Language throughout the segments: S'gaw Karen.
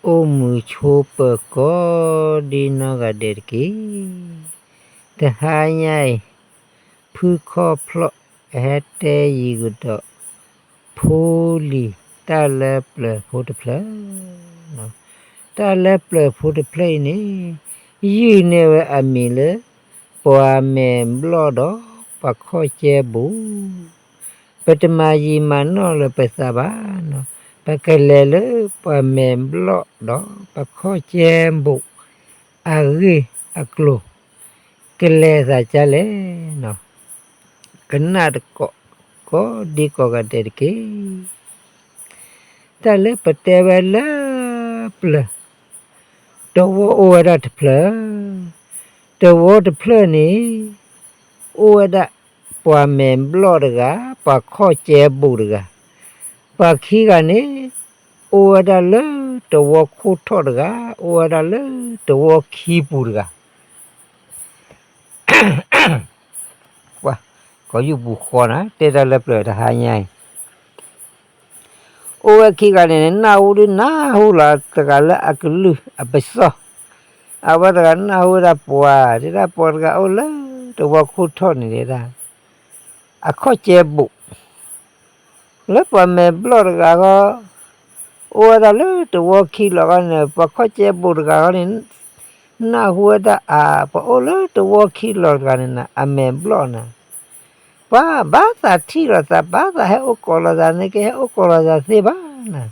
အိၣ်မုာ်ဆိးပၢၤကိးဒ်နီၢ်ဂၤဒဲးတက့ၢ်. တဟါညါအံၤ ဖုခီၣ်ဖျီၣ် ဟဲတဲယံၤကဒီး ဖိလံၤ တၢ်လၢပျၢၤဖိတဖျၢၣ်, တၢ်လၢပျၢၤဖိတဖျၢၣ်အံၤန့ၣ် ယုၢ်န့ၢ်ဝဲအမံၤလၢ ပှၤမဲာ်ဘျီၣ်ဒီးပှၤခီၣ်ကၠဲဘူး, ပတမၤယံာ်မၤနီၢ်လၢၤပသးဘၣ်, ပကလဲၤလၢပှၤမဲာ်ဘျီၣ်ဒီးပှၤခီၣ်ကၠဲဘူး အဂ့ၢ်အကျိၤ ကလဲၤသးဒ်လဲၣ်, ကနၣ်တကိး ကိးဒ်ကိးဂၤဒဲးတက့ၢ်. တၢ်လၢပတဲဝဲလၢပျၢၤ တဝီအိၣ်ဝဲဒၣ်တဖျၢၣ်, တဝီတဖျၢၣ်န့ၣ် အိၣ်ဝဲဒၣ်ပှၤမဲာ်ဘျီၣ်တဂၤ, ပှၤခီၣ်ကၠဲဘူးတဂၤ, ပှၤခံဂၤန့ၣ် အိၣ်ဝဲဒၣ်လၢတဝီခိၣ်ထီၣ်တဂၤ, အိၣ်ဝဲဒၣ်လၢတဝီခံပူၤတဂၤ ပှၤ ကီၢ်ယူၢ်ပူၤဃီနၤ တဲတၢ်လၢပျၢၤတဟါညါအံၤ, အိၣ်ဝဲခံဂၤန့ၣ် နၢ်ဟူဒုးနၢ်ဟူလီၤ တဂၤလၢအကလုၢ်အပစီၢ်, အဝဲတဂၤနၢ်ဟူဝဲဒၣ်ပှၤ, တဲဒၣ်ပှၤတဂၤအိၣ်လၢတဝီခိၣ်ထီၣ်န့ၣ်တဲဒၣ် အခီၣ်ကၠဲဘူး လၢပှၤမဲာ်ဘျီၣ်တဂၤဃီ အိၣ်ဝဲဒၣ်လၢတဝီခံလီၤဃီန့ၣ် ပှၤခီၣ်ကၠဲဘူးတဂၤဃီန့ၣ် နၢ်ဟူဝဲဒၣ်အါ ပှၤအိၣ်လၢတဝီခံလီၤတဂၤန့ၣ်နၤ အမဲာ်ဘျီၣ်နၤ, ပှၤဘၣ်သးထံၣ်လိာ်သး ဘၣ်သးဟဲအိၣ်ကိးလိာ်သးန့ၣ် ကဟဲအိၣ်ကိးလိာ်သးသ့ဘၣ်နၤ,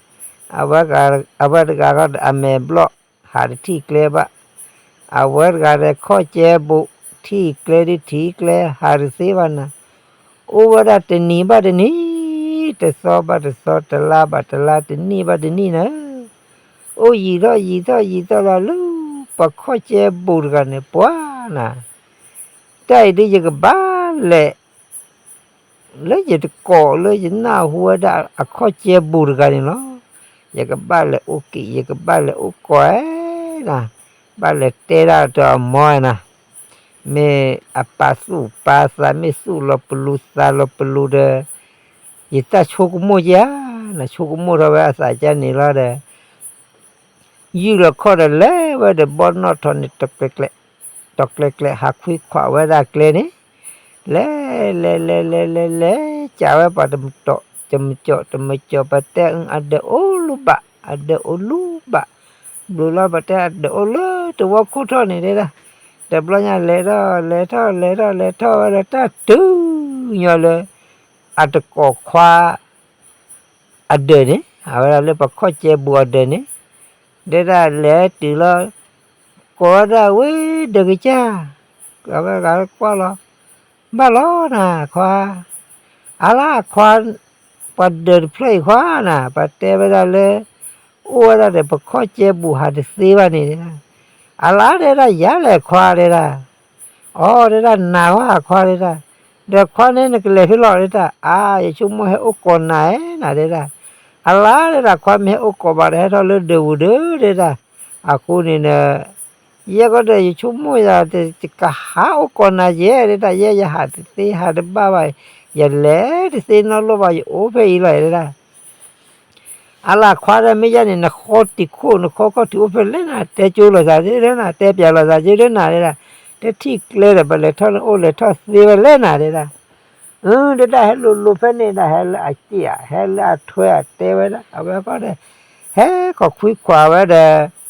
အဝဲတဂၤဃီဒီးအမဲာ်ဘျီၣ် ဟးတထံၣ်ကျဲဘၣ်, အဝဲတဂၤဒီးခီၣ်ကၠဲဘူး ထံၣ်ကျဲဒ်ထံၣ်ကျဲ ဟးတသ့ဘၣ်နၤ, အိၣ်ဝဲဒၣ်တနံၤဘၣ်တနံၤ, တသီဘၣ်တသီ, တလါဘၣ်တလါ, တနံၣ်ဘၣ်တနံၣ်နၤ, အိၣ်ယံာ်ထီၣ်ယံာ်ထီၣ်ယံာ်ထီၣ်လီၤလၢ ပှၤခီၣ်ကၠဲဘူးတဂၤန့ၣ် ပှၤနၤ, တၢ်အံၤဒ်ယကဘၣ်လဲၤ လၢယတကိးလၢယနၢ်ဟူဝဲဒၣ်အခီၣ်ကၠဲဘူးတဂၤန့ၣ်လီၤ. ယကဘၣ်လဲၤအိၣ်က့ၤ ယကဘၣ်လဲၤအိၣ်ကိးနၤ, ဘၣ်လဲၤတဲဒၣ်တၢ်အမီနၤ, မ့ၢ်အပာ်သူၣ်ပာ်သး မ့ၢ်သူၣ်လီၤပလူၤသးလီၤပလူၤဒီး ယတၢ်ဆိကမိၣ်ကဧါ, နဆိကမိၣ်ထီၣ်ဝဲအသးကန့ၣ်လီၤဒီး ယုၢ်လီၤခီၣ်ဒီးလဲၤဝဲဒီးဘီနီၣ်ထီၣ်န့ၣ် တီၤကျဲကျဲ, တီၤကျဲကျဲ ဟးခွံခွးဝဲဒၣ်ကျဲန့ၣ်, လဲၤ လဲၤ လဲၤ လဲၤ လဲၤ လဲၤ ကးဝဲပှၤတမတီၢ် တမတီၢ် တမတီၢ် ပတဲအဒၢးအိၣ်လူၤဘၣ် အဒၢးအိၣ်လူၤဘၣ်, ဘျုးလီၤ ပတဲအဒၢးအိၣ်လၢတဝီခိၣ်ထီၣ်န့ၣ်တဲဒၣ်, တဘျီညါလဲၤထီၣ် လဲၤထီၣ် လဲၤထီၣ် လဲၤထီၣ်ဝဲဒီးတၢ်တုၤညီလၢ အတကိးခွါ အဒၢးန့ၣ် အဝဲဒၣ်လၢပှၤခီၣ်ကၠဲဘူးအဒၢးန့ၣ်, ဒဲဒၣ်လဲၤတုၤလီၤ, ကိးဝဲဒၣ်ဝဲဒၢးကစၢ်, အဝဲဒၣ်ကွၢ်လီၤ, ဘၣ်လီၤနၤခွါ, အါလၢအခွါ, ပှၤဒၢးတဖျၢၣ်အံၤခွါနၤ ပှၤတဲဝဲဒၣ်လၢ အိၣ်ဝဲဒၣ်ဒီးပှၤခီၣ်ကၠဲဘူးဟးတသ့ဘၣ်န့ၣ်, အါလၢတဲဒၣ်ယၤလဲၣ်ခွါတဲဒၣ် အီ တဲဒၣ်နၤဝဲခွါတဲဒၣ်, ဒီးခွါန့ၣ်နကလဲၤဖဲလဲၣ်တဲဒၣ်, အါ ယဆိကမိၣ်ဟဲအိၣ်ကိးနၤဧဲနၤတဲဒၣ်, အလါတဲဒၣ်ခွါမ့ၢ်ဟဲအိၣ်ကိးဘၣ်ဒီး ဟဲထီၣ်လၢဒၢးပူၤဒၢးတဲဒၣ်, အဃိန့ၣ်ဒီး ယဲကီးဒီးယဆိကမိၣ်ယၤ ယကဟးအိၣ်ကိးနၤယဲတဲဒၣ်, ယဲယဟးတသ့ဟးတဘၣ်ဘၣ်, ယလဲၤတသ့နီတဘျီဘၣ် ယအိၣ်ဖဲအံၤလီၤတဲဒၣ် အလၢခွါဒီးမ့ၢ်ယဲန့ၣ် နဃီတံၤခိၣ် နဃီခီၣ်ထံးအိၣ်ဖဲလဲၣ်နၤ, တဲကၠိလိာ်သးက့လၢနၤ, တဲပျးလိာ်သးက့လၢနၤတဲဒၣ်, တထံၣ်ကျဲဒီး ပလဲၤထီၣ်န့ၣ်အိၣ်လဲၤထီၣ်သ့ဝဲလဲၣ်နၤတဲဒၣ်, အၢ တဲဒၣ် ဟဲလိၤလိၤဖဲန့ၣ်ဒၣ် ဟဲလၢအစ့ၣ်ဧါ ဟဲလၢအထွဲဧါ တဲဝဲဒၣ်, အဝဲဃီဒီး ဟဲခိးခွံခွးဝဲဒီး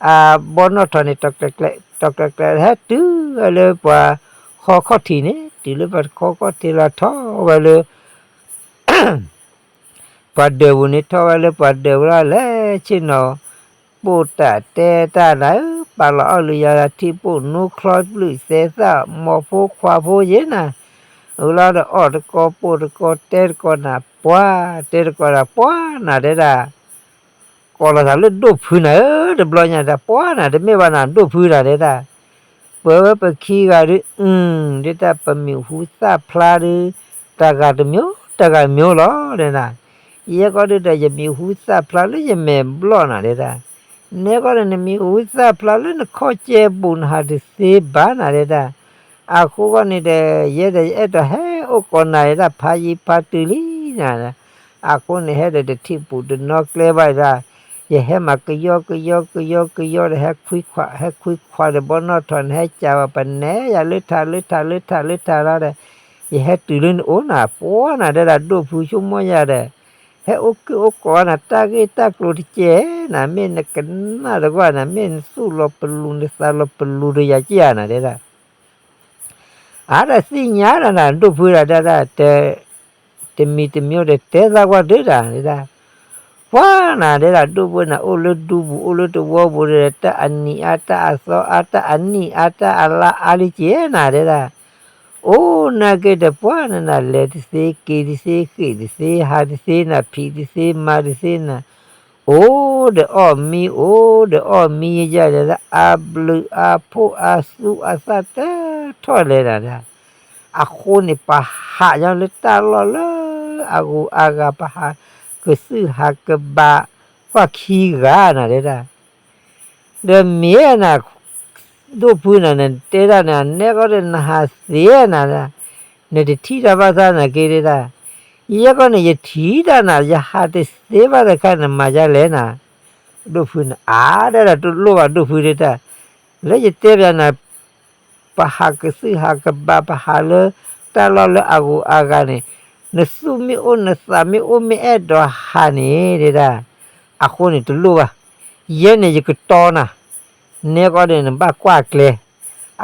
အဘီနီၣ်ထီၣ်န့ၣ် တီၤကျဲၤကျဲၤ ဟဲတုၤဝဲလၢပှၤဃီခီၣ်ထံးန့ၣ်, တုၤလၢပှၤဃီခီၣ်ထံးလီၤထီၣ်ဝဲလၢ ပှၤဒၢးပူၤန့ၣ် ထီၣ်ဝဲလၢပှၤဒၢးပူၤလီၤ, လဲၤဆ့ၣ်နီၤ ပိာ်တၢ်တဲတၢ်နၤဧၢ, ပာ်လီၤအီၣ်လုၢ်ယၤလၢထံပိာ် နူခီဘျုးသဲသၣ် မိၢ်ဖိခွါဖိယဲနၤ, အလီၤဒီးအီၣ်တကီၢ်ပိာ်တကီၢ်တဲတကီၢ်နၤ ပှၤတဲတကီၢ်နၤ ပှၤနၤတဲဒၣ် ကိးလီၤသးလၢဒိၣ်ဖုနၤဧၢ, တဘျီညါဒၣ် ပှၤနၤ တမ့ၢ်ဘၣ်နၤ ဒိၣ်ဖုနၤတဲဒၣ်, ပဝဲပခံဂၤဒုး အု ဒ်တၢ်ပမံၤဟူသၣ်ဖျါဒုး တၢ်ဂၤတမျိုး တၢ်ဂၤမျိုးလီၤတဲဒၣ်, ယဲကီးဒုးဒီး ယမံၤဟူသၣ်ဖျါလၢယမဲာ်ဘျီၣ်နၤတဲဒၣ်, နဲကီးဒီး နမံၤဟူသၣ်ဖျါလၢနခီၣ်ကၠဲဘူး နဟးတသ့ဘၣ်နၤတဲဒၣ်, အဃိဃီန့ၣ်ဒီး ယဲဒီးယအဲၣ်ဒိးဟဲအိၣ်ကိးနၤဒၣ် ဖးယံာ်ဖးတုၤလံနၤ, အဃိန့ၣ် ဟဲဒီးတထံၣ်ပူၤတနီၤကျဲဘၣ်ဒၣ်, ယဟဲမၤကယီကယီကယီကယီဒီး ဟဲခွံခွး ဟဲခွံခွးဒီး ဘီနီၣ်ထီၣ်န့ၣ် ဟဲကးဝဲ ပနဲယၤလၢထး လၢထး လၢထး လၢထးလီၤဒီး, ယဟဲတုၤလၢနအိၣ်နၤ ပှၤနၤ တဲဒၣ် ဒိၣ်ဖုဆိကမိၣ်ယၤဒီး, ဟဲအိၣ်က့ၢ်အိၣ်ကီးနၤ တၢ်ဂ့ၢ်တၢ်ကျိၤတကဲနၤ မ့ၢ်နကနၣ်တကွၢ်နၤ မ့ၢ်နသူၣ်လီၤပလူၤ နသးလီၤပလူၤဒီးယၤက့ၢ်ဧါနၤ တဲဒၣ်. အါ တၢ်သ့ၣ်ညါနၤ ဒိၣ်ဖုဒီး တဲဒၣ်, တမံၤတမံၤဒီး တဲသးကွၢ်ဒုးတၢ် တဲဒၣ်. ပှၤနၤ တဲဒၣ် ဒိၣ်ဖုနၤ အိၣ်လၢဒူပူၤ အိၣ်လၢတဝီပူၤဒီး တၢ်အနံၤအါ တၢ်အသီအါ တၢ်အနံၣ်အါ တၢ်အလါအါလံက့ၢ်နၤ တဲဒၣ်. အိၣ်နာ်က့ဒီး ပှၤနၤ လဲၤတသ့ က့ၤတသ့ ဃ့ၢ်တသ့ ဟးတသ့နၤ ဖံးတသ့ မၤတသ့နၤ, အိၣ်ဒီးအီၣ်မံ အိၣ်ဒီးအီၣ်မံယယၤဒီး အဘျုးအဖှိၣ်အသူအသၣ်တထီၣ်လဲၤနၤဒၣ်. အဃိန့ၣ် ပဟးညီလၢတၢ်လီၢ်လၢအဂုၤအဂၤ ပဟးကသုၣ်ဟးကဘၣ် ပှၤခံဂၤနၤ တဲဒၣ်. ဒီးမ့ၢ်နၤ ဒိၣ်ဖုနၤ နတဲဒၣ်န့ၣ် နဲကီဒီး နဟးသ့နၤဒၣ်, နတထံၣ်တၢ်ဘၣ်သးနၤက့ၤ တဲဒၣ်. ယဲကီန့ၣ် ယထံၣ်တၢ်နၤ ယဟးတသ့ဘၣ်တခါ နမၤဒ်လဲၣ်နၤ. ဒိၣ်ဖုနၤ အါ တဲဒၣ် တလိၣ်ဘၣ် ဒိၣ်ဖု တဲဒၣ်, လၢယတဲပျးနၤ ပဟးကသုၣ်ဟးကဘၣ် ပဟးလၢတၢ်လီၢ်လၢအဂုၤအဂၤန့ၣ်, နသူၣ်မ့ၢ်အိၣ် နသးမ့ၢ်အိၣ် မ့ၢ်အဲၣ်ဒိးဟးန့ၣ် တဲဒၣ်, အဃိန့ၣ် တလိၣ်ဘၣ်. ယဲန့ၣ် ယကတီနၤ, နဲကီန့ၣ် နဘၣ်ကွၢ်ကျဲ,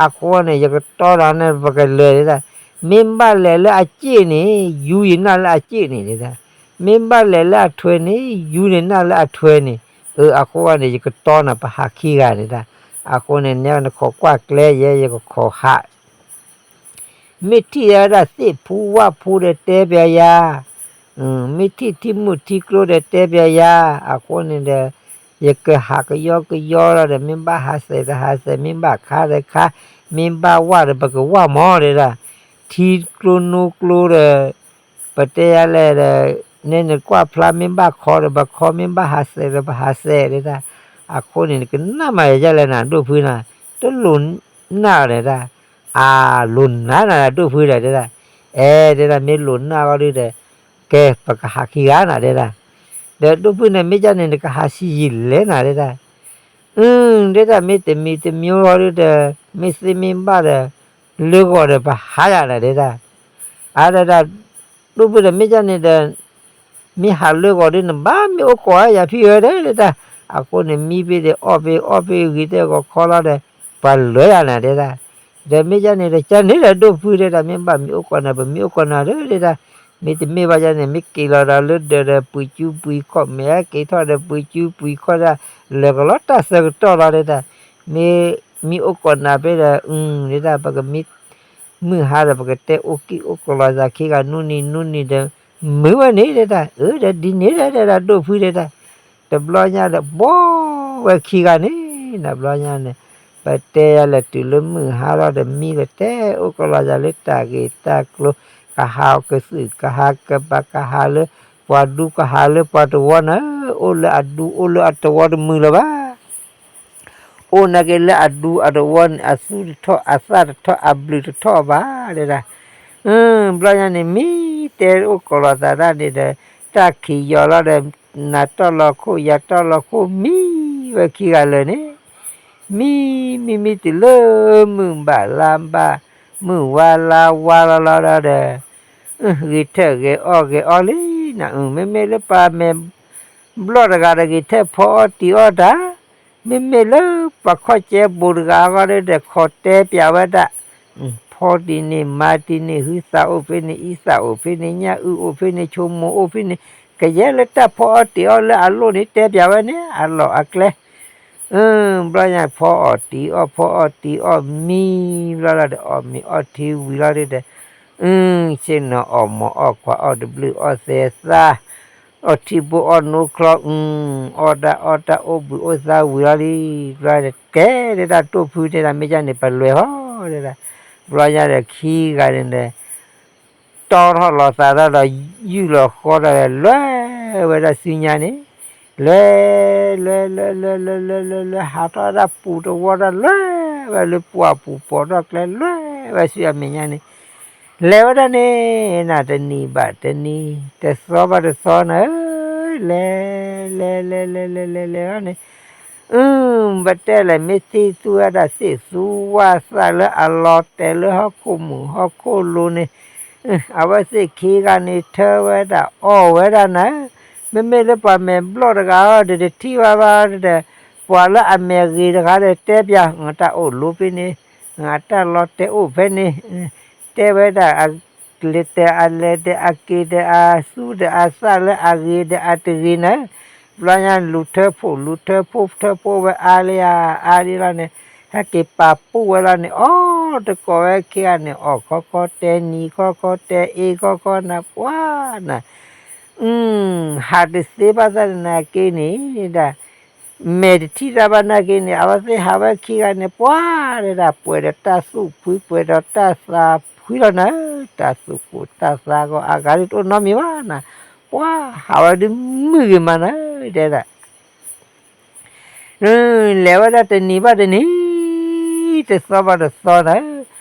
အဃိန့ၣ် ယကတီနၤန့ၣ် ပကလဲၤ တဲဒၣ်. မ့ၢ်ဘၣ်လဲၤလၢအစ့ၣ်န့ၣ် ယူၤယနၢ်လၢအစ့ၣ်န့ၣ် တဲဒၣ်. မ့ၢ်ဘၣ်လဲၤလၢအထွဲန့ၣ် ယူၤန့ၣ်နၢ်လၢအထွဲန့ၣ်. အၢ အဃိန့ၣ် ယကတီနၤ ပဟးခံဂၤ တဲဒၣ်. အဃိန့ၣ် နဲ နခိးကွၢ်ကျဲ ယဲယကခိးဟး မ့ၢ်ထံၣ်ဝဲဒၣ်သ့ၣ်ဖူဝၣ်ဖူဒီး တဲပျးယၤ, မ့ၢ်ထံၣ်ထံမုၣ်ထံကျိဒီး တဲပျးယၤ. အဃိန့ၣ်ဒီး ယကဟးကယီကယီလီၤဒီး မ့ၢ်ဘၣ်ဟးစဲးဒီးဟးစဲး, မ့ၢ်ဘၣ်ခါဒီးခါ, မ့ၢ်ဘၣ်ဝၣ်ဒီး ပကဝၣ်မး တဲဒၣ်. ထံကျိနိကျိဒီး ပတဲယၤလဲၣ်ဒီး နဲနကွၢ်ဖျါ မ့ၢ်ဘၣ်ခီဒီးပခီ, မ့ၢ်ဘၣ်ဟးစဲးဒီးပဟးစဲး တဲဒၣ်. အဃိန့ၣ် နကနၣ်မၤယၤလဲၣ်နၤ ဒိၣ်ဖုနၤ, တလိၣ်နၢ်အီၤ တဲဒၣ်. အၢ လိၣ်နၢ်နၤ ဒိၣ်ဖုဒီး တဲဒၣ်. အဲ တဲဒၣ် မ့ၢ်လိၣ်နၢ်အီၤဒီး ကဲ ပကဟးခံဂၤနၤ တဲဒၣ်. ဒီးဒိၣ်ဖုန့ၣ် မ့ၢ်ကန့ၣ် နကဟးဆံးယံာ်လဲၣ်နၤ တဲဒၣ်. အၢ တဲဒၣ် မ့ၢ်တမံၤတမံၤဃီဒီး မ့ၢ်သ့မ့ၢ်ဘၣ်ဒီး လၢဂီၤဒီးပဟးယၤနၤ တဲဒၣ်. အါ တဲဒၣ် ဒိၣ်ဖုဒီး မ့ၢ်ကန့ၣ်ဒီး မ့ၢ်ဟးလၢဂီၤဒီး နဘၣ်မ့ၢ်အိၣ်ကိးယၤဖံဧၢ တဲဒၣ်. အဃိန့ၣ် မံဖဲဒီးအီၣ်ဖဲ အီၣ်ဖဲဂ့ၤတဲဂီၤခီလီၤဒီး ပှၤလၢယၤနၤ တဲဒၣ်. ဒီးမ့ၢ်ကန့ၣ်ဒီး ကန့ၣ်ဒီး ဒိၣ်ဖု တဲဒၣ် မ့ၢ်ဘၣ်မ့ၢ်အိၣ်ကိးနၤ ပမ့ၢ်အိၣ်ကိးနၤဒီး တဲဒၣ်. မ့တမ့ၢ်ဘၣ်ယၤန့ၣ် မ့ၢ်က့ၤလီၤဒီးလၢဒၢးဒီး ပှ့ၤကူပှ့ၤခီၣ် မ့ၢ်က့ၤထီၣ်ဒီး ပှ့ၤကူပှ့ၤခီၣ်ဒၣ် လဲၤကလီတၢ်ဆၢကတီၢ်လီၤ တဲဒၣ်. မ့ၢ် မ့ၢ်အိၣ်ကိးနၤဖဲဒီး အၢ တဲဒၣ် ပကမ့ၢ်မုၢ်ဟါဒီး ပကတဲအိၣ်ကံၢ်အိၣ်ကလီၤသးခံဂၤ နူနံၤနူနံၤဒီး မုာ်ဝဲန့ၣ် တဲဒၣ်. အၢ ဒီးဒ်န့ၣ်ဒီး တဲဒၣ် ဒိၣ်ဖု တဲဒၣ်. တဘျီညါဒီး ဘှီဝဲခံဂၤန့ၣ် တဘျီညါန့ၣ် ပတဲယၤလဲၣ် တုၤလၢမုၢ်ဟါလီၤဒီး မံလီၤတဲအိၣ်ကလီၤသးလၢတၢ်ဂ့ၢ်တၢ်ကျိၤ ကဟးကသုၣ် ကဟးကဘၣ် ကဟးလၢပှၤဒူ ကဟးလၢပှၤတဝီနၤ, အိၣ်လၢအဒူ အိၣ်လၢအတဝီတမုာ်လၢၤဘၣ်. အိၣ်နာ်က့လၢအဒူအတဝီန့ၣ် အသူတထီၣ် အသၣ်တထီၣ် အဘျုးတထီၣ်ဘၣ် တဲဒၣ်. ဘျီညါန့ၣ် မံတဲအိၣ်ကလီၤသးဒၣ်န့ၣ်ဒီး တၢ်ခံးယီၤလီၤဒီး နၤတီၢ်လီၤခိၣ် ယၤတီၢ်လီၤခိၣ် မံဝဲခံဂၤလၢာ်န့ၣ် မံ မံ မံတုၤလၢ မုၢ်ဘၣ်လါဘၣ် မုၢ်ဝါလါဝါလီၤလီၤဒီး ဂဲၤထၢၣ်ဂဲၤအီၣ်ဂဲၤအီလံနၤ, မ့မ့ၢ်လၢပှၤမဲာ်ဘျီၣ်တဂၤဒီး ဂဲၤထၢၣ်ဖီအီၣ်တံၤအီၣ်တၢ်, မ့မ့ၢ်လၢပှၤခီၣ်ကၠဲဘိးတဂၤအဂီၢ်ဒီး ခိးတဲပျးဝဲဒၣ်, ဖီတံၤန့ၣ် မၤတံၤန့ၣ် ဟုသးအိၣ်ဖဲန့ၣ် အံသးအိၣ်ဖဲန့ၣ် ညၣ်အုၣ်အိၣ်ဖဲန့ၣ် ဆိမိၣ်အိၣ်ဖဲန့ၣ်, ကယဲၢ်လၢတၢ်ဖီအီၣ်တံၤအီၣ်လၢအလိၣ်န့ၣ် တဲပျးဝဲန့ၣ် အလီၢ်အကျဲ ဘျီညါ ဖီအီၣ်တံၤအီၣ် ဖီအီၣ်တံၤအီၣ် မံဘျီလီၤဒီး အီၣ်မ့ၤအီထံဝံၤလီၤဒီး, ဆ့ၣ်နီၤအီၣ်မိၢ်အီၣ်ခွါ အီၣ်တဘျုးအီၣ်သဲးသၣ်, အီထံဘိအီၣ်နိချီ, အီၣ်တၢ်အီၣ်တၢ်အိၣ်ဘှံးအိၣ်သါဝံၤလီၤလံ, ဘျီဒီး ကဲဒၣ်ဒိၣ်ဖုတဲဒၣ် မ့ၢ်ကန့ၣ် ပလဲၤဟီဒၣ်, ဘျီညါဒီးခံဂၤန့ၣ်ဒီး တီထီၣ်လီၤသးတၢ်ဒီး ယုၢ်လီၤဃီတၢ်ဒီး လဲၤဝဲဒၣ်ဆူညါန့ၣ်, လဲၤ လဲၤ လဲၤ လဲၤ လဲၤ လဲၤ လဲၤ လဲၤ ဟးထီၣ်ဝဲဒၣ်ပူၤတဝီတၢ် လဲၤဝဲလၢပှၢ်ပူၤပိာ်ထီၣ်ကျဲ လဲၤဝဲဆူအမဲာ်ညါန့ၣ်, လဲၤဝဲဒၣ်န့ၣ် နၤတနံၤဘၣ်တနံၤ တသီဘၣ်တသီနၤဧၢ လဲၤ လဲၤ လဲၤ လဲၤ လဲၤ လဲၤ လဲၤ လဲၤလီၤန့ၣ်, အၢ ပတဲလဲၣ် မ့ၢ်သံသူဝဲဒၣ်သ့ၣ်သူဝၣ်သၣ်လၢအလီၤတဲာ်လၢ ဟီၣ်ခိၣ်မုၣ်ဟီၣ်ခိၣ်လိၤန့ၣ်, အဝဲသ့ၣ်ခံဂၤန့ၣ် ထၢဝဲဒၣ်အီၣ်ဝဲဒၣ်နၤ, မ့မ့ၢ်လၢပှၤမဲာ်ဘျီၣ်တဂၤဒီး တထံၣ်ဘၣ်ဘၣ်ဒီး, ပှၤလၢအမဲာ်ဂ့ၤတဂၤဒီး တဲပၠး တၢ်အိၣ်လိၤဖဲန့ၣ်, တၢ်လီၤတဲာ်အိၣ်ဖဲန့ၣ်, တဲဝဲဒၣ် အလဲၤတဲာ်အလဲၤဒီး အက့ၤဒီး အသူဒီးအသၣ်လၢ အဂ့ၤဒီးအတဂ့ၤန့ၣ်, ဘျီညါ လူၤထၢဖှိၣ် လူၤထၢဖှိၣ် ထၢဖှိၣ်ဝဲအါလံဧါ အါလံလီၤန့ၣ်, ဟဲက့ၤပာ်ပူၣ်ဝဲလီၤန့ၣ် အီၣ်တကိးဝဲခံဂၤန့ၣ် အီၣ်ခီခီတဲ နံၤခီခီတဲ အ့ခီခီနၤ ပှၤနၤ, ဟးတသ့ဘၣ်သနာ်က့န့ၣ်ဒၣ်, မဲာ်တထံၣ်တၢ်ဘၣ်နာ်က့န့ၣ် အဝဲသ့ၣ်ဟးဝဲခံဂၤန့ၣ် ပှၤတဲဒၣ် ပှဲၤဒီးတၢ်သူၣ်ဖှံ ပှဲၤဒီးတၢ်သးဖှံလီၤနၤ, တၢ်သူၣ်ကိၢ်တၢ်သးဂီၤအဂၤဒ်တအိၣ်နီတမံၤဘၣ်နၤ, ပှၤဟးဝဲဒုးမုာ်ဂ့ၤမးနၤ တဲဒၣ် လဲၤဝဲဒၣ်တနံၤဘၣ်တနံၤ, တသီဘၣ်တသီနၤ,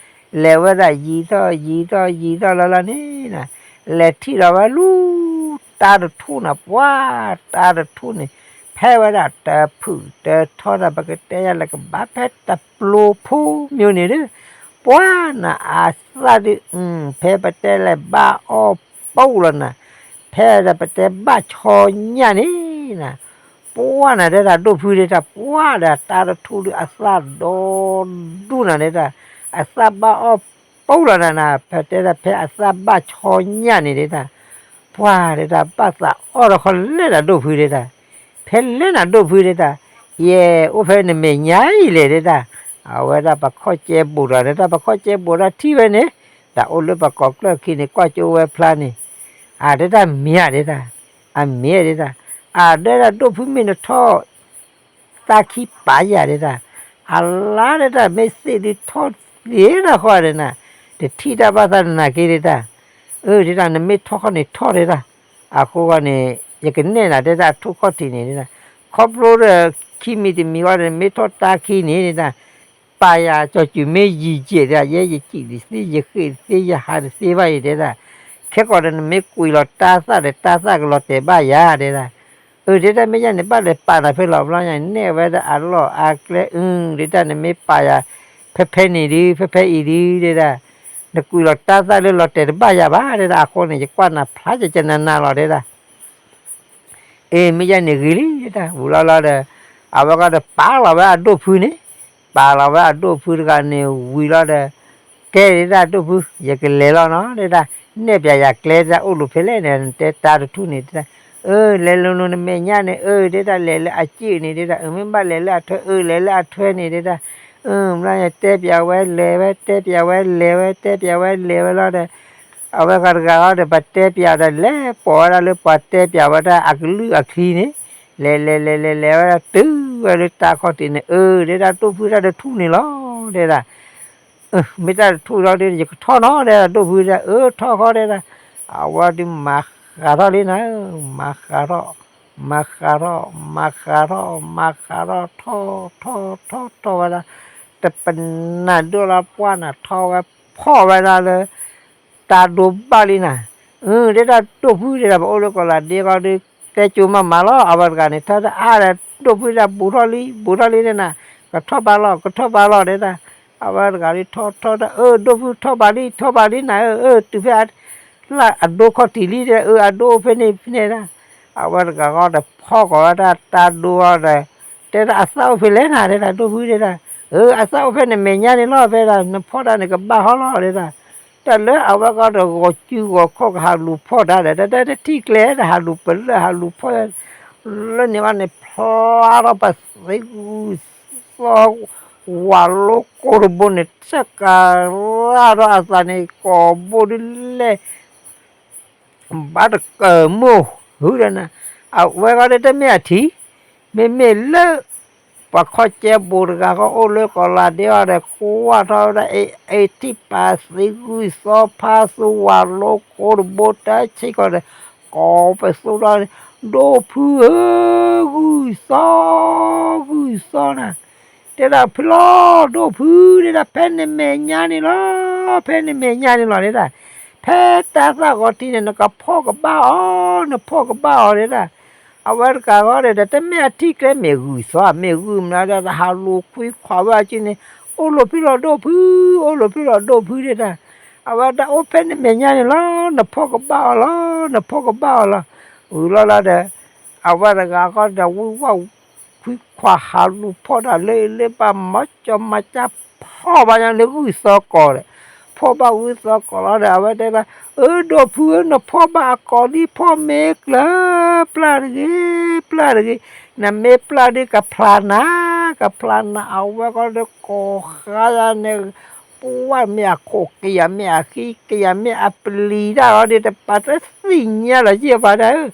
လဲၤဝဲဒၣ်ယံာ်ထီၣ်ယံာ်ထီၣ်ယံာ်ထီၣ်လီၤလီၤန့ၣ်, လဲၤထံၣ်လီၤဝဲလူၤ တၢ်တထူၣ်နၤ ပှၤ တၢ်တထူၣ်န့ၣ် ဖဲဝဲဒၣ်တဖုၣ်တထီနၤ ပကတဲယၤလၢကဘၣ်ဖဲတပျိၤဖိမ့ၢ်န့ၣ်ဒီး, ပှၤနၤအသၣ်ဒုး, ဖဲပတဲလဲၤဘၣ်အီၣ်ပူၣ်လီၤနၤ, ဖဲဒီးပတဲဘၣ်ဆီညၣ်န့ၣ်နၤ, ပှၤနၤတဲဒၣ်ဒိၣ်ဖုဒဲဒၣ် ပှၤဒီးတၢ်တထူၣ်ဒုးအသၣ်ဒီဒူၣ်နၤဒဲဒၣ်, အသၣ်ဘၣ်အီၣ်ပူၣ်လီၤနၤနၤ, ဖဲတဲဒၣ်ဖဲအသၣ်ဘၣ်ဆီညၣ်န့ၣ်ဒဲဒၣ်, ပှၤဒဲဒၣ်ဘၣ်သးအီၣ်ဒီးခီလဲၣ်နၤဒိၣ်ဖုဒဲဒၣ်, ဖဲလဲၣ်နၤဒိၣ်ဖုဒဲဒၣ်, ယဲအိၣ်ဖဲနမဲာ်ညါအံၤလဲၣ်ဒဲဒၣ်, အဝဲဒၣ်ပခီၣ်ကဲဘိးဒီးဒဲဒၣ် ပခီၣ်ကဲဘိးဒီးထံၣ်ဝဲန့ၣ်, တၢ်အိၣ်လၢပကိးကျၢၢ်ခံန့ၣ် ကွၢ်ကၠိဝဲဖျါန့ၣ်, အဒဲဒၣ်မ့ၢ်ဧါဒဲဒၣ်, အမ့ၢ်ဒဲဒၣ်, အဒဲဒၣ်ဒိၣ်ဖုမ့ၢ်နထီၣ် သးခံပာ်ယၤဒဲဒၣ်, အလါဒဲဒၣ် မ့ၢ်သ့ၣ်ဒုးထီၣ်သ့ၣ်တဃီဒဲနၤ, တထံၣ်တၢ်ဘၣ်သးနနာ်က့ဒဲဒၣ်, အၢ ဒဲဒၣ် နမ့ၢ်ထီၣ်ခီၣ်န့ၣ်ထီၣ်ဒဲဒၣ်, အဃိဂီၢ်န့ၣ် ယကနဲၣ်နၤဒဲဒၣ် အထူၣ်ခီၣ်ထံးန့ၣ်ဒဲဒၣ်, ခီဖျိဒီး ခံမံၤတမံၤဂီၢ်ဒီး နမ့ၢ်ထီၣ်တၢ်ခံန့ၣ်ဒဲဒၣ်, ပာ်ယၤကၠီၤစူၤမ့ၢ်ယံာ်ကဲးဒဲဒၣ်, ယဲယစံၣ်တသ့ ယဃ့ၢ်တသ့ ယဟးတသ့ဘၣ်အံၤဒဲဒၣ်, ခဲကီးဒီး နမ့ၢ်ကွံာ်လီၤတၢ်သၣ်ဒီး တၢ်သၣ်ကလီၤတဲာ်ဘၣ်ယၤဒဲဒၣ်, အၢ ဒဲဒၣ် မ့ၢ်ယဲန့ၣ် ဘၣ်လဲၤပာ်နၤဖဲလဲၣ် ဘျီညါ နဲၣ်ဝဲဒၣ်အလီၢ်အကျဲ အၢ ဒဲဒၣ် နမ့ၢ်ပာ်ယၤ ဖဲဖဲန့ၣ်ဒုး ဖဲဖဲအံၤဒုးဒဲဒၣ်, နကွံာ်လီၤတၢ်သၣ်လၢလီၤတဲာ်တဘၣ်ယၤဘၣ်ဒဲဒၣ်, အဃိန့ၣ် ယကွၢ်နၤဖျါကကနၤနၤလီၤဒဲဒၣ် အ့ မ့ၢ်ယဲန့ၣ်ဂ့ၤလံဒဲဒၣ်, ဝံၤလီၤလီၤဒီး အဝဲဂီၢ်ဒီးပာ်လီၤဝဲအဒိၣ်ဖုန့ၣ်, ပာ်လီၤဝဲအဒိၣ်ဖုတဂၤန့ၣ် ဝံၤလီၤဒီး ကဲဒဲဒၣ်ဒိၣ်ဖု ယကလဲၤလီၤနီၤဒဲဒၣ်, နဲၣ်ပၠးယၤကျဲဒၣ် အိၣ်လိာ်ဖဲလဲၣ်န့ၣ် နတဲတၢ်တထူၣ်န့ၣ်ဒဲဒၣ်, အၢ လဲၤလိၤလိၤနမဲာ်ညါန့ၣ် အၢ ဒဲဒၣ် လဲၤလၢအစ့ၣ်န့ၣ်ဒဲဒၣ်, အၢ မ့ၢ်ဘၣ်လဲၤလၢအထွဲ အၢ လဲၤလၢအထွဲန့ၣ်ဒဲဒၣ်, အၢ ဘျီယတဲပၠးဝဲလဲၤဝဲ တဲပၠးဝဲလဲၤဝဲ တဲပၠးဝဲလဲၤဝဲလီၤဒီး အဝဲဂၤတဂၤလီၤဒီး ပတဲပၠးဒီး လဲၤပိာ်ဝဲဒၣ်လၢပှၤတဲပၠးဝဲဒၣ်အကလုၢ်အချံန့ၣ်, လဲၤလဲၤလဲၤလဲၤလဲၤဝဲဒၣ်တုၤဝဲလၢတၢ်ခီၣ်ထံးန့ၣ်, အၢ ဒဲဒၣ်ဒိၣ်ဖုတၢ်တထူၣ်န့ၣ်လီၤဒဲဒၣ်, မ့ၢ်တၢ်တထူၣ်လီၤဒီး ယကထီၣ်နီၤဒဲဒၣ် ဒိၣ်ဖုဒၣ်, အၢ ထီၣ်ဃီဒဲဒၣ်, အဝဲဒုးမၤဃးထီၣ်လံနၤ, မၤဃးထီၣ် မၤဃးထီၣ် မၤဃးထီၣ် မၤဃးထီၣ် ထီၣ်ထီၣ်ထီၣ်ထီၣ်ဝဲဒၣ်, တပနၢ်ဒိၣ်လီၤ ပှၢ်နၤထီၣ်ဝဲ ဖီၣ်ဝဲဒၣ်လၢ တၢ်ဒိးဘၣ်လံနၤ, အၢ ဒဲဒၣ်ဒိၣ်ဖုဒဲဒၣ် ပအိၣ်လၢကီၢ်လၤဒ့ဂီၢ်ဒီး တဲကၠိမးမးလီၤ, အဝဲတဂၤန့ၣ် ထီၣ်တအါဒီး ဒိၣ်ဖုဒၣ် ဘူးထီၣ်လံ ဘူးထီၣ်လံဒဲနၤ, ကထီၣ်ဘးလီၤ ကထီၣ်ဘးလီၤဒဲဒၣ်, အဝဲတဂၤလံ ထီၣ်ထီၣ်ဒၣ် အၢ ဒိၣ်ဖုထီၣ်ဘးလံ ထီၣ်ဘးလံနၤ, အၢ အၢ တုၤဖဲ လၢအဒိခီၣ်ထံးလံဒဲ အၢ အဒိအိၣ်ဖဲန့ၣ်ဖဲန့ၣ်ဒၣ်, အဝဲတဂၤဃီဒီး ဖီၣ်ကီးဝဲဒၣ်တၢ်ဒိအီၤဒီး တဲဒၣ်အသၣ်အိၣ်ဖဲလဲၣ်နၤဒဲဒၣ် ဒိၣ်ဖုဒဲဒၣ်, အၢ အသၣ်အိၣ်ဖဲနမဲာ်ညါန့ၣ်လီၤ ဖဲဒၣ် နဖီၣ်တၢ်န့ၣ်ကဘၣ်ဟီလီၤဒဲဒၣ်, တၢ်လၢအဝဲဃီဒီး ဂီၤစုဂီၤခီၣ်ကဟးလူၤဖီၣ်တၢ်ဒီး တၢ်တထံၣ်ကျဲဒီး ဟးလူၤပလၢၢ် ဟးလူၤဖီၣ် လၢန့ၣ်ဝဲန့ၣ် ဖျါထီၣ်ပသ့ဂုၢ်သီ ဝးလိကိၢ်တဘိန့ၣ် ဆဲးကၤရၣ်ထီၣ်အသးန့ၣ် ကိးဘိဒ်လဲၣ် ဘၣ်တကမူၣ် ဟုဒီးနၤ, အဝဲဃီဒီးတမ့ၢ်အထံး, မ့မ့ၢ်လၢ ပှၤခီၣ်ကဲဘိးတဂၤဃီအိၣ်လၢကီၢ်လၤဒ့အီၤဒီး ကွၢ်ထီၣ်ဝဲဒၣ် အ့ၣ်ထံၣ်ပာ်သ့ဂုၢ်သီဖါသူဝးလိကိၢ်တဘိတၢ်ဆ့ကီးဒီး ကိးပသူထီၣ်န့ၣ် ဒိၣ်ဖုဧၢ ဂုၢ်သီ ဂုၢ်သီနၤ တဲဒၣ်ဖုလီၤ ဒိၣ်ဖု တဲဒၣ် ဖဲနမဲာ်ညါန့ၣ်လီၤ ဖဲနမဲာ်ညါန့ၣ်လီၤ တဲဒၣ်, ဖဲတၢ်သၣ်ဂီၤထံးန့ၣ် နကဖီၣ်ကဘၣ်အီၤ နဖီၣ်ကဘၣ်အီၤ တဲဒၣ်, အဝဲတဂၤဃီဒီး တမ့ၢ်အထံၣ်ကျဲ မ့ၢ်ဂုၢ်သီ မ့ၢ်ဂုၢ်မနုၤဒီး တဟးလူၤခွံခွးဝဲအစုန့ၣ်, အိၣ်လိာ်ဖံလီၤဒိၣ်ဖု, အိၣ်လိာ်ဖံလီၤဒိၣ်ဖုဒဲဒၣ်. အဝဲဒၣ်အိၣ်ဖဲန့ၣ်မဲာ်ညါန့ၣ်လီၤ, နဖီၣ်ကဘၣ်အီၤလီၤ, နဖီၣ်ကဘၣ်အီၤလီၤ. ဝံၤလီၤလီၤဒီး အဝဲတဂၤဃီဒီး ဝံၢ်ဝၣ်ခွံခွးဟးလူၤဖီၣ်တၢ်လၢအံၤလၢဘၣ် မၤကၠီမၤကၠါ ဖီၣ်ဘၣ်ညါလၢဂုၢ်သီကိာ်ဒီး, ဖီၣ်ဘၣ်ဂုၢ်သီကိာ်လီၤဒီး အဝဲတဲဒၣ်, အၢ ဒိၣ်ဖုဧၢ နဖီၣ်ဘၣ်အကိာ်လံ ဖီၣ်မ့ၢ်ကျၢၤ, ပျၢ်တဂ့ၤ, ပျၢ်တဂ့ၤ, နမ့ၢ်ပျၢ်ဒီးကဖျါနၤ, ကဖျါနၤ အဝဲဃီဒီးကိးဃါယၤန့ၣ် ပဝၢ်မ့ၢ်အခိၣ် ကယၤမ့ၢ်အဃံ ကယၤမ့ၢ်အပျံၤတၢ်အီၤဒီး တပာ်တသ့ၣ်ညါလီၤယဲၢ်ဘၣ်ဒၣ်ဧၢ,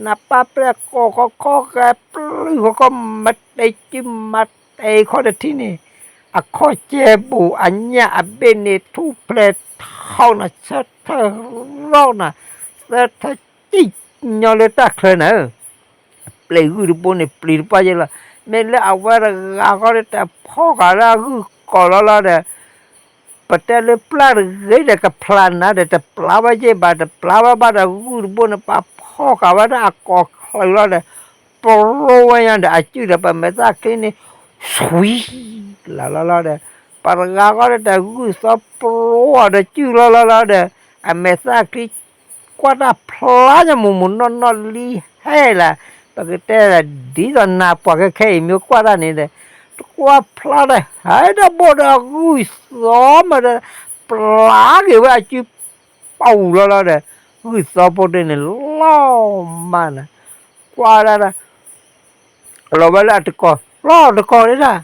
နပၢ်ပျဲၢ်ကိးခီခီ ဃဲပျုၢ်ခီခီ မၤတဲာ်စုမၤတဲာ်ခီတထံၣ်န့ၣ်, အခီၣ်ကဲဘူးအညၣ်အဘ့ၣ်န့ၣ် ထူၣ်ဖျဲးထီၣ်နၤ ဆၢထၢၣ်ရီၣ်နၤ, သၢထၢၣ်ကံၣ်ညီလၢတၢ်ချၢနၤဧၢ ပျံၤဂုၢ်တဘိန့ၣ် ပျံၤတပှၢ်ယဲၢ်လီၤ. မ့ၢ်လၢအဝဲတဂၤဃီဒီး တၢ်ဖီၣ်ဃာ်လၢအဂုၢ်ကိာ်လီၤလီၤဒီး, ပတဲလၢပျၢ်တဂ့ၤဒီးကဖျါနၤဒီး တပျၢ်ဝဲယဲၢ်ဘၣ်, တပျၢ်ဝဲဘၣ်ဒီး ဂုၢ်တဘိန့ၣ် ပာ်ဖီၣ်ဃာ်ဝဲဒၣ်အကိာ်ချၢလီၤဒီး, ပရိဝဲညါဒီး အစုဒီး ပမဲာ်သၣ်ချံန့ၣ် ဆွံလီၤလီၤလီၤဒီး, ပှၤတဂၤဃီဒီး တၢ်ဂုၢ်သီပရိအီၤဒီး စုလီၤလီၤလီၤဒီး, အမဲာ်သၣ်ချံ ကွၢ်တၢ်ဖျါညါ မိၢ်မိၢ်နီၢ်နီၢ်လံဟဲလၢ, ပကတဲဒ်သိးနၤပှၤခဲခဲအံၤ မ့ၢ်ကွၢ်တၢ်န့ၣ်ဒီး, တကွၢ်ဖျါဒီး ဟဲဒီးဘိၣ်ဒီးဂုၢ်သီမးဒီး, ပျါက့ၤဝဲအစုပူၤလီၤလီၤဒီး, ဂုၢ်သီဖိတ့ၢ်န့ၣ် လီၤမၢ်နၤ, ကွၢ်ဒၣ်ဒၣ် လီၤဝဲလၢအတကီၢ်, လီၤတကီၢ်ဒဲဒၣ်,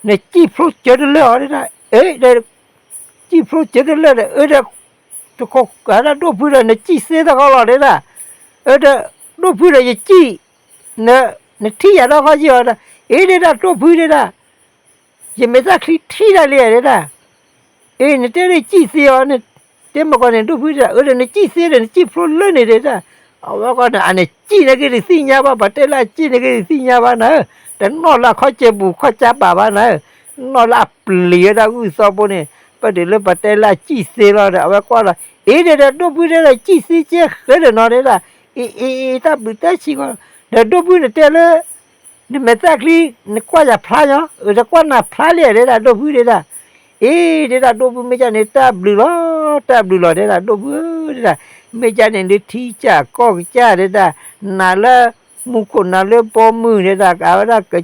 နစံၣ်ဖျိစၢၤတလၢာ်အီၤဒဲဒၣ်, အၢ ဒီး စံၣ်ဖျိစၢၤတလၢာ်ဒီး အၢ ဒီး တကီၢ်ဒၣ်ဒိၣ်ဖုဒီး နစံၣ်သ့သၢခီလီၤဒဲဒၣ်, အၢ ဒီး ဒိၣ်ဖုဒီး ယစံၣ်, နထံၣ်ယၤဒီးခီယံာ်အီၤဒီး, အ့ ဒဲဒၣ်ဒိၣ်ဖုဒဲဒၣ်, ယမဲာ်သၣ်ချံထံၣ်ဒၣ်လံဒဲဒၣ်, အ့ နတဲလၢယစံၣ်သ့အီၤ, နတဲမကီၢ်န့ၣ် ဒိၣ်ဖုဒဲဒၣ်, အၢ ဒီးနစံၣ်သ့ဒီး နစံၣ်ဖျိလၢန့ၣ်ဒဲဒၣ်, အဝဲဃီန့ၣ် အန့ၣ်စံၣ်န့ၢ်က့ၤတသ့ၣ်ညါဘၣ်, ပှၤတဲလၢအစံၣ်န့ၢ်က့ၤတသ့ၣ်ညါဘၣ်နၤဧၢ, တနီၣ်လၢအခီၣ်ကဲဘူးခီၣ်ကၢဘၣ်ဘၣ်နၤဧၢ, နီၣ်လၢအပျံၤဝဲဒၣ်ဂုၢ်သီဖိန့ၣ်, ပတုၤလၢပှၤတဲလၢအစံၣ်သ့လီၤဒီး အဝဲကွၢ်လီၤ, အ့ ဒဲဒၣ်ဒိၣ်ဖုဒဲဒၣ် စံၣ်သ့ကဲဃဲဒီးနီၤဒဲဒၣ်, အ့ အ့ အ့ တၢ်ဘျုးတၢ်ဆံးဂီၤ, ဒီးဒိၣ်ဖုနတဲလၢ နမဲာ်သၣ်ချံ နကွၢ်ယၤဖျါညီ, အၢ တကွၢ်နၤဖျါလံဒဲဒၣ်ဒိၣ်ဖုဒဲဒၣ်, အ့ ဒဲဒၣ်ဒိၣ်ဖုမ့ၢ်ကန့ၣ် တၢ်ဘျုးလီၤ, တၢ်ဘျုးလီၤဒဲဒၣ်ဒိၣ်ဖုဧၢဒဲဒၣ်, မ့ၢ်ကန့ၣ်ဒုးထံကစၢ်ကီၢ်ကစၢ်ဒဲဒၣ်, နၤလၢမူခိၣ်နၤလၢဘီမုၢ်ဒဲဒၣ် ကဝဲဒၣ်က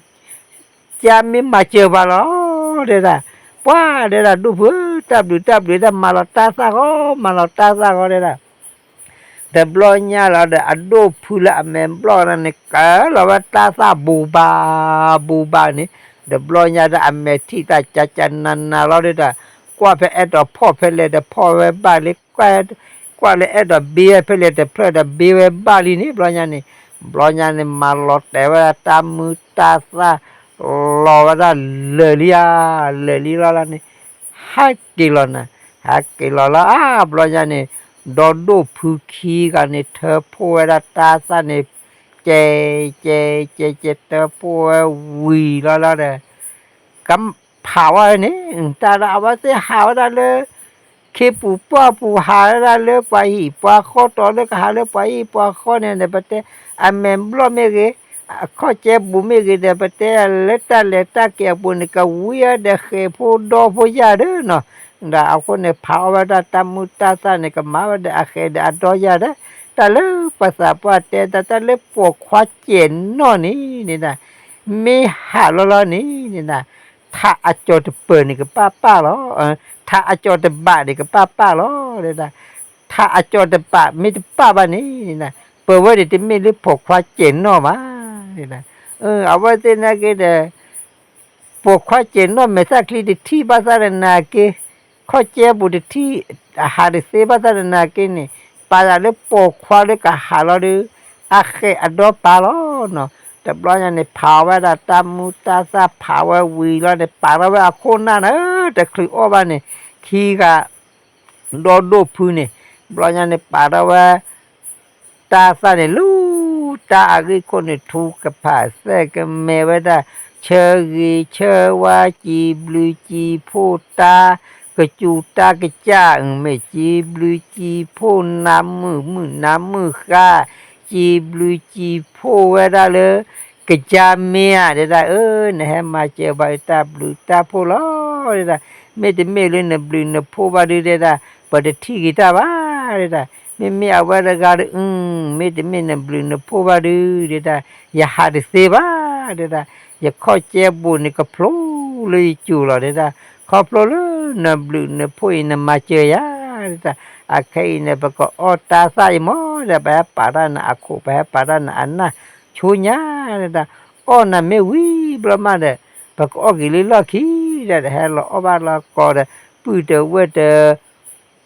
ကမ့ၢ်မၤစၢၤပှၤလီၤဒဲဒၣ်, ပှၤဒဲဒၣ်ဒိၣ်ဖုဧၢ တၢ်ဘျုးတၢ်ဘျုးဒဲဒၣ် မၤလီၤတၢ်သၣ်ဃီ မၤလီၤတၢ်သၣ်ဃီဒဲဒၣ် တဘျီညါလီၤဒီး အဒိၣ်ဖုလၢအမဲာ်ဘျီၣ်န့ၣ် ကၢလီၤဝဲတၢ်သၣ်ဘူးဘၣ် ဘူးဘၣ်န့ၣ်, တဘျီညါဒီး အမဲာ်ထံၣ်တၢ်ကၢကၢနးနးလီၤဒီး ကွၢ်ဖဲအဲၣ်ဒိးဖီၣ်ဖဲလဲၣ်တဖီၣ်ဝဲဘၣ်လံ, ကွၢ်လၢအဲၣ်ဒိးဘ့ဝဲဖဲလဲၣ်တဖျၢၣ်ဒီးဘ့ဝဲဘၣ်လံန့ၣ် ဘျီညါန့ၣ်, ဘျီညါန့ၣ် မၤလီၤတဲာ်ဝဲဒၣ်တၢ်မုာ်တၢ်သၣ် လီၤဝဲဒၣ်လၢာ်လံဧါ, လၢာ်လံလီၤလီၤန့ၣ်, ဟဲက့ၤလီၤနၤ, ဟဲက့ၤလီၤလီၤဧါ ဘျီညါန့ၣ်, ဒီဒိၣ်ဖုခံဂၤန့ၣ် ထၢဖှိၣ်ဝဲဒၣ်တၢ်သၣ်န့ၣ်, ကဲ, ကဲ, ကဲ, ကဲ ထၢဖှိၣ်ဝဲဝံၤလီၤလီၤဒီး ကဖးဝဲန့ၣ်, တၢ်ဒီးအဝဲသ့ၣ်ဟးဝဲဒၣ်လၢ ခ့ပူၤပှၢ်ပူၤ ဟးဝဲဒၣ်လၢပှၤဟံၣ်ပှၤဃီတီၤလၢကဟးလၢပှၤဟံၣ်ပှၤဃီန့ၣ်ဒီး ပတဲအမဲာ်ဘျီၣ်မ့ၢ်ဂ့ၤ, အခီၣ်ကဲဘူးမ့ၢ်ဂ့ၤဒီး ပတဲလၢတၢ်လဲၤတၢ်က့ၤအပူၤန့ၣ် ကဝံအီၤဒီးဃဲးဖိဒီဖိယၢ်ဒီးနီၤ, ဒီးအဃိန့ၣ် ဖးအီၣ်ဝဲဒၣ်တၢ်မုာ်တၢ်သၣ်န့ၣ် ကမၤဝဲဒီးအဃဲးဒီးအဒီယၢ်ဒီး, တၢ်လၢပှၤသးပှၢ်တဲတၢ် တၢ်လၢပိာ်ခွါစဲးနီၣ်န့ၣ်ဒၣ် မ့ၢ်ဟးလီၤလီၤန့ၣ်ဒၣ်, ထးအကၠီၤတပၢၢ်န့ၣ်ကပၣ်ပၣ်လီၤ, ထးအကၠီၤတဘးန့ၣ်ကပၣ်ပၣ်လီၤ, ထးအကၠီၤတဘးမ့ၢ်တပၣ်ဘၣ်န့ၣ်, ပဝဲဒၣ်တမ့ၢ်လၢပိာ်ခွါစဲးနီၣ်ဘၣ်, အဝဲသ့ၣ်နာ်က့ဒီး ပိာ်ခွါစဲးနီၣ်မဲာ်သၣ်ချံတထံၣ်ဘၣ်သၣ်ဒီးနာ်က့, ခီၣ်ကဲဘူးတထံၣ်, အဟးတသ့ဘၣ်သၣ်ဒီးနာ်က့န့ၣ်, ပာ်ယၤလၢပိာ်ခွါလၢကဟးလီၤဒီး အဃဲးအဒီပၢ်လီၤနီၤ, တဘျီညါန့ၣ် ဖးဝဲဒၣ်တၢ်မုာ်တၢ်သၣ်ဖးဝဲဝံၤလီၤန့ၣ် ပာ်ထီၣ်ဝဲအခိၣ်နၢ်န့ၣ် တချုးအီၣ်ဘၣ်န့ၣ်, ခံဂၤ ဒီဒိၣ်ဖုန့ၣ်, ဘျီညါန့ၣ် ပာ်ထီၣ်ဝဲ တၢ်သၣ်န့ၣ်လူၤ, တၢ်အဂ့ၢ်ခိၣ်န့ၣ် ထူကဖၣ်သဲကမဲဝဲဒၣ်, ဆၢဂ့ၤဆၢဝါ စံးဘျုးစံးဖှိၣ်တၢ်, ကစူၤတၢ်ကစၢ် မ့ၢ်စံးဘျုးစံးဖှိၣ်နၤမုၣ်မုၣ်နၤမုၣ်ဃါ, စ နဟဲမၤစံးဘျုးစံးဖှိၣ်ဝဲဒၣ်လၢ ကစၢ်မ့ၢ်ဧါ တဲဒၣ်, အၢ နဟဲမၤစၢၤဘၣ်တၢ်ဘျုးတၢ်ဖှိၣ်လီၤ တဲဒၣ်, မ့တမ့ၢ်လၢနဘျုးနဖှိၣ်ဘၣ်ဒု တဲဒၣ်, ပတထံၣ်က့ၤတၢ်ဘၣ် တဲဒၣ်, မ့မ့ၢ်အဝဲတဂၤဒီး အု မ့တမ့ၢ်နဘျုးနဖှိၣ်ဘၣ်ဒု တဲဒၣ်, ယဟးတသ့ဘၣ် တဲဒၣ်, ယခီၣ်ကဲဘူးန့ၣ် ကဖျိလၢယစိၤလီၤ တဲဒၣ်, ခီဖျိလၢနဘျုးနဖှိၣ်အံၤ နမၤစၢၤယၤ တဲဒၣ်, အခဲအံၤန့ၣ် ပကအီၣ်တၢ်သၣ်အံၤမ့ၢ်ဒီး ပဟဲပာ်တၢ်နၤအခိၣ် ပဟဲပာ်တၢ်နၤအနၢ်ဆိညါ တဲဒၣ်, အီၣ်နၤမ့ၢ်ဝံၤဘျီမးဒီး ပကအီၣ်က့ၤလၢလီၢ်ခံ တဲဒၣ်, ဟဲလီၤအီၣ်ဘၣ်လီၤကီးဒီး ပုၢ်တဝဲၢ်တ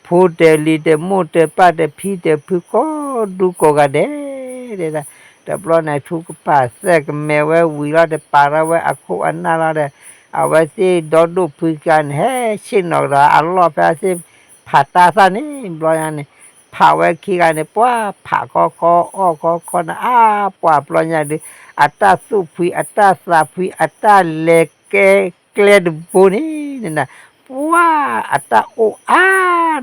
ဖိတလံၤတမိၢ်တပၢ်တဖံတဖု ကိးဒူကိးဂၤဒဲး တဲဒၣ်, တဘျီန့ၣ် ထူကပာ်သဲကမဲာ်ဝဲဝံၤလီၤ တပာ်ထီၣ်ဝဲအခိၣ်အနၢ်လီၤဒီး အဝဲသ့ၣ်ဒီဒိၣ်ဖုခံဂၤန့ၣ် ဟဲဆ့ၣ်နီၤကဒီးအလီၢ်ဖဲအသ့ၣ်ဖးတၢ်သၣ်န့ၣ် ဘျီညါန့ၣ် ဖးဝဲခံဂၤန့ၣ် ပှၤဖးခီခီ အီၣ်ခီခီနၤ အါ ပှၤဘျီညါဒုး အတၢ်သူၣ်ဖှံ အတၢ်သးဖှံ အတၢ်လဲၤကဲကျဲတဘိန့ၣ် န ပှၤ အတၢ်အိၣ်အါ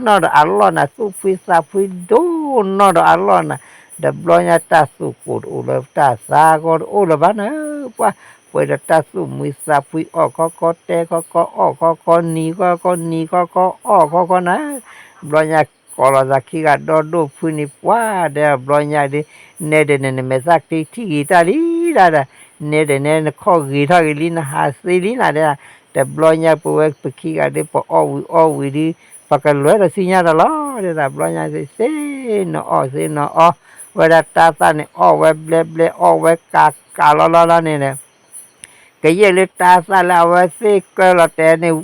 နီၢ်ဒီးအလီၢ်နၤ သူၣ်ဖှံသးဖှံဒိၣ်နီၢ်ဒီးအလီၢ်နၤ, တဘျီညါတၢ်သူၣ်ကိၢ်တအိၣ်လၢ တၢ်သးဂီၤတအိၣ်လၢၤဘၣ်နၤ, ပှၤ ပှဲၤဒီးတၢ်သူၣ်မံသးဖှံ အီၣ်ခီခီတဲခီခီ အီၣ်ခီခီနံၤခီခီ နံၤခီခီ အီၣ်ခီခီနၤ, ဘျီညါ ကိးလီၤသးခံဂၤဒီဒိၣ်ဖုန့ၣ် ပှၤဒီးဘျီညါဒုး နဲဒၣ်န့ၣ် နမဲာ်သၣ်ချံထံၣ်ဂ့ၤတၢ်လံဒၣ်ဒီး နဲဒၣ်နဲ နခီၣ်ဂ့ၤထီၣ်ဂ့ၤလံ နဟးသ့လံနၤဒဲး, တဘျီညါပဝဲပခံဂၤဒုး ပအီၣ်ဝံၤအီၣ်ဝံၤဒုး ပကလဲၤဒီးသ့ၣ်ညါတၢ်လီၤ တဲဒၣ်, ဘျီညါသ့ၣ်သ့ၣ်နီၤအီၣ်သ့ၣ်နီၤအီ ဝဲဒၣ်တၢ်သၣ်န့ၣ် အီၣ်ဝဲဘျဲဘျဲ အီၣ်ဝဲကးကးလီၤလီၤလီၤန့ၣ်ဒီး ကယဲၢ်လၢတၢ်သၣ်လၢအဝဲသ့ၣ်ကၢလီၤတဲာ်န့ၣ်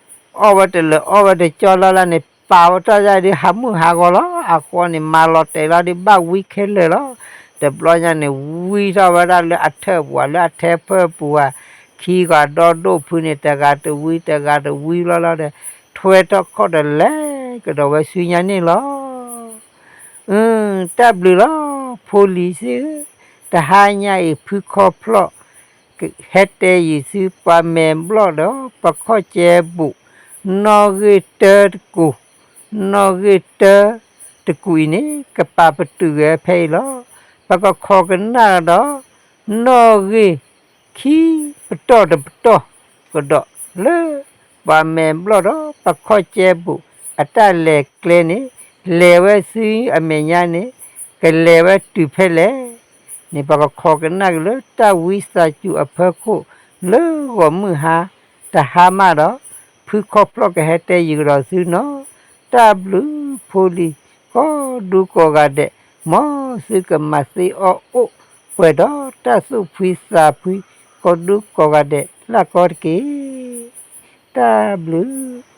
အီၣ်ဝဲတလၢာ်အီၣ်ဝဲတကၠီလီၤလီၤန့ၣ် ပာ်ဝဲထီၣ်ယၢ်ဒုး ဟးမုၢ်ဟးဂီၤလီၤ. အဃိန့ၣ် မၤလီၤတဲာ်လီၤဒုး ဘၣ်ဝံခဲလၢာ်လီၤ. တဘျီညါန့ၣ် ဝံထီၣ်ဝဲဒၣ်လၢအထၢၣ်ပူၤ လၢအထဲဖၢၣ်ပူၤဧါ, ခံဂၤဒီဒိၣ်ဖုန့ၣ် တဂၤတဝံ တဂၤတဝံလီၤလီၤဒီး ထွဲထီၣ်ခီၣ်ဒီးလဲၤကဒီးဝဲဆူညါန့ၣ်လီၤ. အၢ တၢ်ဘျုးလီၤ ဖိလံၤသ့ၣ်ဧၢ, တဟါညါအံၤ ဖုခီဖျီၣ် ကဟဲတဲယုာ်ဆူပှၤမဲာ်ဘျီၣ်ဒီး ပခီၣ်ကဲဘူး နီၣ်ဂံၢ်တၢတကူၣ်, နီၣ်ဂံၢ်တၢတကူၣ်အံၤန့ၣ် ကပာ်ပတုာ်ဝဲဖဲအံၤလီၤ. ပကခိးကနၣ်ကဒီး နီၣ်ဂံၢ်ခံပတီၢ်တပတီၢ်ကဒီးလၢ ပှၤမဲာ်ဘျီၣ်ဒီး ပခီၣ်ကဲဘူး အတၢ်လဲၤကျဲန့ၣ် လဲၤဝဲဆူအမဲာ်ညါန့ၣ် ကလဲၤဝဲတုၤဖဲလဲၣ်န့ၣ် ပကခိးကနၣ်က့ၤလၢတၢ်ဝံသးစူၤအဖီခိၣ် လၢဂီၤမုၢ်ဟါ တဟါမးဒီး ဖုခီဖျီၣ်ကဟဲတဲယုာ်ကဒီးသုနီၤ. တၢ်ဘျုးဖိလံၤ ကိးဒူကိးဂၤဒဲး မ်သုကမၤသ့အီၣ်အိၣ်ပှဲၤဒီးတၢ်သူၣ်ဖှံသးဖှံ ကိးဒူကိးဂၤဒဲး လၢ်ကီတက့ၢ်. တၢ်ဘျုး